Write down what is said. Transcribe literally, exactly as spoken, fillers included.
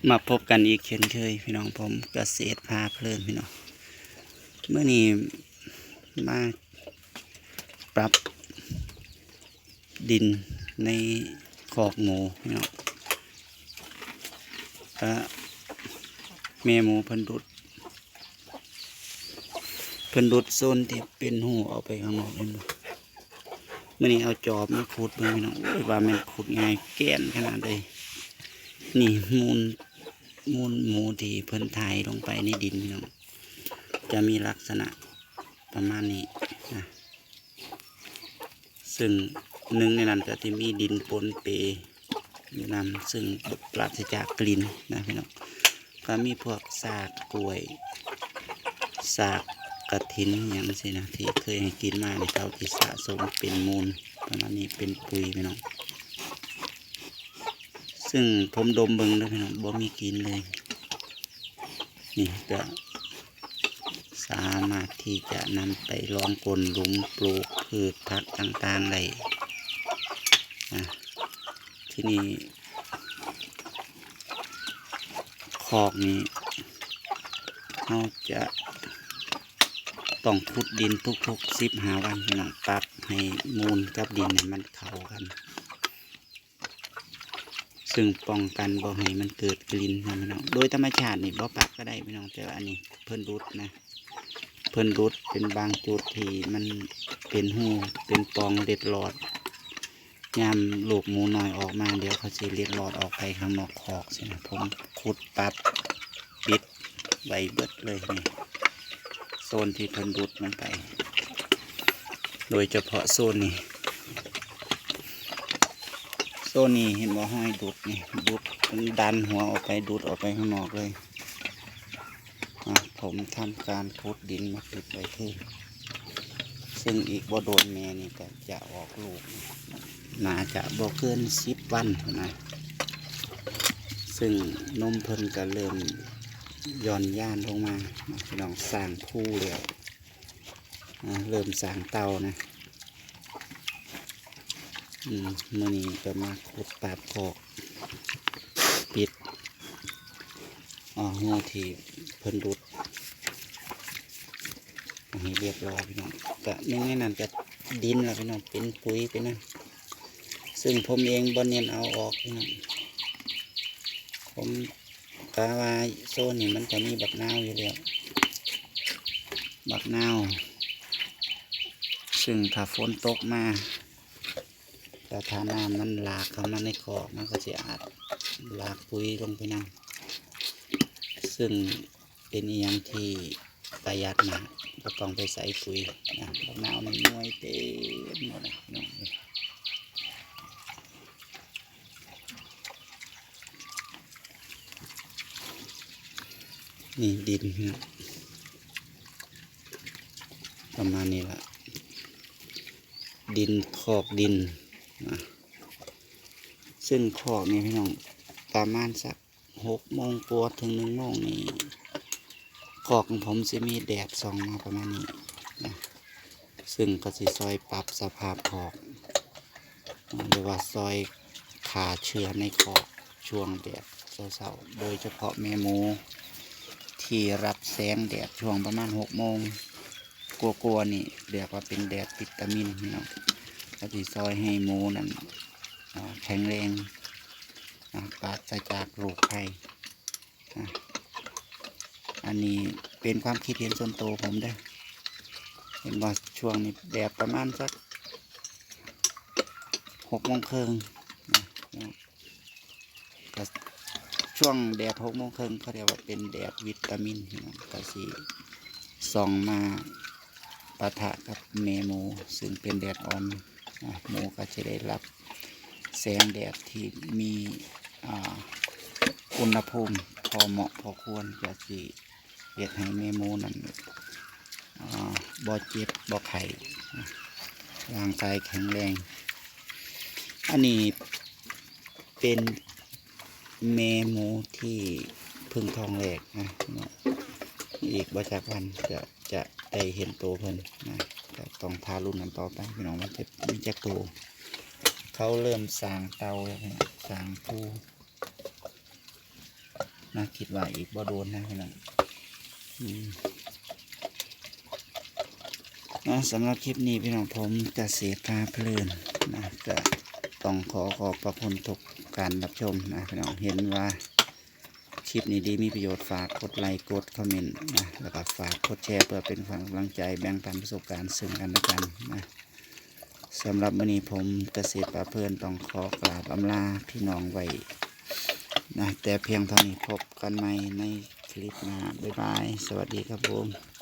มาพบกันอีกเช่นเคยพี่น้อง ผมเกษตรพาเพลินพี่น้อง มื้อนี้มาปรับดินในคอกหมูพี่น้อง ก็แม่หมูเพิ่นดุด เพิ่นดุดโซนที่เป็นหูออกไปข้างนอก เห็นบ่ มื้อนี้เอาจอบมาขุดเบิ่งพี่น้อง โอ้ย ว่าแม่นขุดง่ายแก่นขนาดใด นี่มูล มูลหมูที่เพิ่นไถลงไปในดินพี่น้อง จะมีลักษณะประมาณนี้นะ ซึ่งหนึ่งในนั้นก็จะมีดินปนเปอยู่นำ ซึ่งปราศจากกลิ่นนะพี่น้อง ก็มีพวกซากกล้วย ซากกระถินหยังซี้นะ ที่เคยให้กินมาในเก่าที่สะสมเป็นมูล ประมาณนี้ เป็นปุ๋ยพี่น้อง ซึ่งผมดมเบิ่งเด้อพี่น้อง บ่มีกลิ่นเลย นี่ก็สามารถที่จะนำไปรองก้นหลุมปลูกพืชผักต่างๆได้นะ ที่นี่ คอกนี้ เราจะต้องขุดดินทุกๆสิบห้าวันพี่น้อง ปรับให้มูลกับดินให้มันเข้ากัน ซึ่งป้องกันบ่ให้มันเกิดกลิ่นนะพี่น้อง โดยธรรมชาตินี่บ่ปรับก็ได้พี่น้อง แต่ว่าอันนี้เพิ่นดุดนะ เพิ่นดุดเป็นบางจุดที่มันเป็นหูเป็นปล่องเล็ดลอด ยามลูกหมูน้อยออกมา เดี๋ยวเขาสิเล็ดลอดออกไปข้างนอกคอกซี้นะ ผมขุดปรับปิดไว้เบิดเลยนี่ โซนที่เพิ่นดุดลงไป โดยเฉพาะโซนนี้ โซนนี้เห็นบ่ ห้อยดุดนี่ ดุด เพิ่นดันหัวออกไป ดุดออกไปข้างนอกเลย อ่ะ ผมทำการขุดดินมาปิดไว้คือ ซึ่งอีกบ่โดนแม่นี่ก็จะออกลูก น่าจะบ่เกินสิบวันนะ ซึ่งนมเพิ่นก็เริ่มหย่อนยานลงมานะพี่น้อง สร้างภูแล้วนะ เริ่มสร้างเต้านะ อืม มื้อนี้ก็มาขุดปรับคอก ปิดอ่าหัวที่เพิ่นดุดให้เรียบร้อยพี่น้อง ก็หนึ่งในนั้นก็ดินล่ะพี่น้อง เป็นปุ๋ยไปนะ ซึ่งผมเองบ่เน้นเอาออกพี่น้อง ผมกะว่าโซนนี้มันจะมีบักนาวอยู่แล้ว บักนาว ซึ่งถ้าฝนตกมา แต่ถ้าน้ำมันหลากเข้ามาในคอก มันก็สิอาจหลากปุ๋ยลงไปนำ ซึ่งเป็นอีหยังที่ประหยัดมาก บ่ต้องไปใส่ปุ๋ยนะ บักนาวนี่หน่วยเต็มหมดนะพี่น้อง นี่ดินนะ ประมาณนี้ละ ดิน คอกดินนะ ซึ่งคอกนี่พี่น้อง ประมาณสักหกโมงกว่าถึงหนึ่งโมงนี่ คอกของผมสิมีแดดส่องมาประมาณนี้นะ ซึ่งก็สิซอยปรับสภาพคอก หรือว่าซอยฆ่าเชื้อในคอกช่วงแดดเช้าๆ โดยเฉพาะแม่หมูที่รับแสงแดดช่วงประมาณหกโมงกว่าๆนี่ เรียกว่าเป็นแดดวิตามินพี่น้อง ก็สิซอยให้หมูนั่น อ่า แข็งแรง อ่า ปราศจากโรคภัย อ่ะ อันนี้เป็นความคิดเห็นส่วนตัวผมเด้อ เห็นว่าช่วงนี้แดดประมาณสักหกโมงครึ่งนะ ก็ช่วงแดดหกโมงครึ่งเขาเรียกว่าเป็นแดดวิตามินพี่น้อง ก็สิส่องมาปะทะกับแม่หมู ซึ่งเป็นแดดอ่อน อ่ะ หมูก็จะได้รับแสงแดดที่มี อ่า อุณหภูมิพอเหมาะพอควร ก็สิเฮ็ดให้แม่หมูนั่น อ่า บ่เจ็บบ่ไข้ ร่างกายแข็งแรง อันนี้เป็นแม่หมูที่เพิ่งท้องแรกนะ อีกบ่จักวันก็จะได้เห็นโตเพิ่นนะ ก็ต้องทารุ้นกันต่อไปพี่น้อง มันจะมีจักโต เขาเริ่มสร้างเต้าแล้วนะ สร้างภู นะ คิดว่าอีกบ่โดนนะพี่น้อง อืม นะ สำหรับคลิปนี้พี่น้อง ผมเกษตรพาเพลินนะ ก็ต้องขอขอบพระคุณทุกการรับชมนะพี่น้อง เห็นว่าคลิปนี้ดีมีประโยชน์ ฝากกดไลค์ กดคอมเมนต์นะ แล้วก็ฝากกดแชร์เพื่อเป็นขวัญกำลังใจ แบ่งปันประสบการณ์ซึ่งกันและกันนะ สำหรับมื้อนี้ผมเกษตรพาเพลินต้องขอกราบอำลาพี่น้องไว้นะ แต่เพียงเท่านี้ พบกันใหม่ในคลิปหน้า บ๊ายบาย สวัสดีครับผม